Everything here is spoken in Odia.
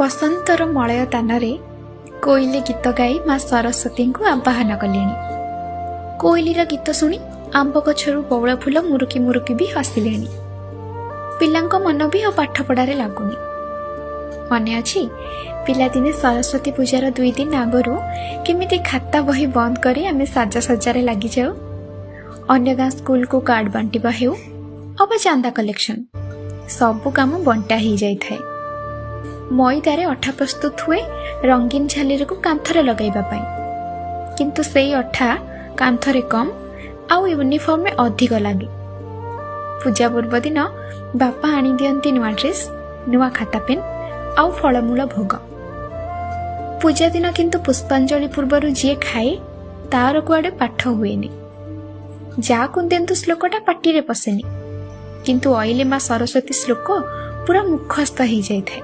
ବସନ୍ତର ମଳୟ ତାନରେ କୋଇଲି ଗୀତ ଗାଇ ମା ସରସ୍ୱତୀଙ୍କୁ ଆବାହନ କଲେଣି। କୋଇଲିର ଗୀତ ଶୁଣି ଆମ୍ବ ଗଛରୁ ବଉଳ ଫୁଲ ମୁରୁକି ମୁରୁକି ବି ହସିଲେଣି। ପିଲାଙ୍କ ମନ ବି ଆଉ ପାଠପଢ଼ାରେ ଲାଗୁନି। ମନେ ଅଛି, ପିଲାଦିନେ ସରସ୍ୱତୀ ପୂଜାର 2 ଦିନ ଆଗରୁ କେମିତି ଖାତା ବହି ବନ୍ଦ କରି ଆମେ ସାଜସଜ୍ଜାରେ ଲାଗିଯାଉ। ଅନ୍ୟ ଗାଁ ସ୍କୁଲକୁ କାର୍ଡ ବାଣ୍ଟିବା ହେଉ ଅବା ଚାନ୍ଦା କଲେକ୍ସନ, ସବୁ କାମ ବଣ୍ଟା ହେଇଯାଇଥାଏ। ମଇଦାରେ ଅଠା ପ୍ରସ୍ତୁତ ହୁଏ ରଙ୍ଗୀନ ଝାଲେରିକୁ କାନ୍ଥରେ ଲଗାଇବା ପାଇଁ, କିନ୍ତୁ ସେଇ ଅଠା କାନ୍ଥରେ କମ୍ ଆଉ ୟୁନିଫର୍ମରେ ଅଧିକ ଲାଗେ। ପୂଜା ପୂର୍ବ ଦିନ ବାପା ଆଣିଦିଅନ୍ତି ନୂଆ ଡ୍ରେସ୍, ନୂଆ ଖାତା ପେନ୍ ଆଉ ଫଳମୂଳ ଭୋଗ। ପୂଜା ଦିନ କିନ୍ତୁ ପୁଷ୍ପାଞ୍ଜଳି ପୂର୍ବରୁ ଯିଏ ଖାଏ ତାର କୁଆଡ଼େ ପାଠ ହୁଏନି। ଯା କୁନ୍ଦେନ୍ତୁ ଶ୍ଲୋକଟା ପାଟିରେ ପଶେନି, କିନ୍ତୁ ଅଇଲେ ମା ସରସ୍ୱତୀ ଶ୍ଲୋକ ପୁରା ମୁଖସ୍ଥ ହେଇଯାଇଥାଏ।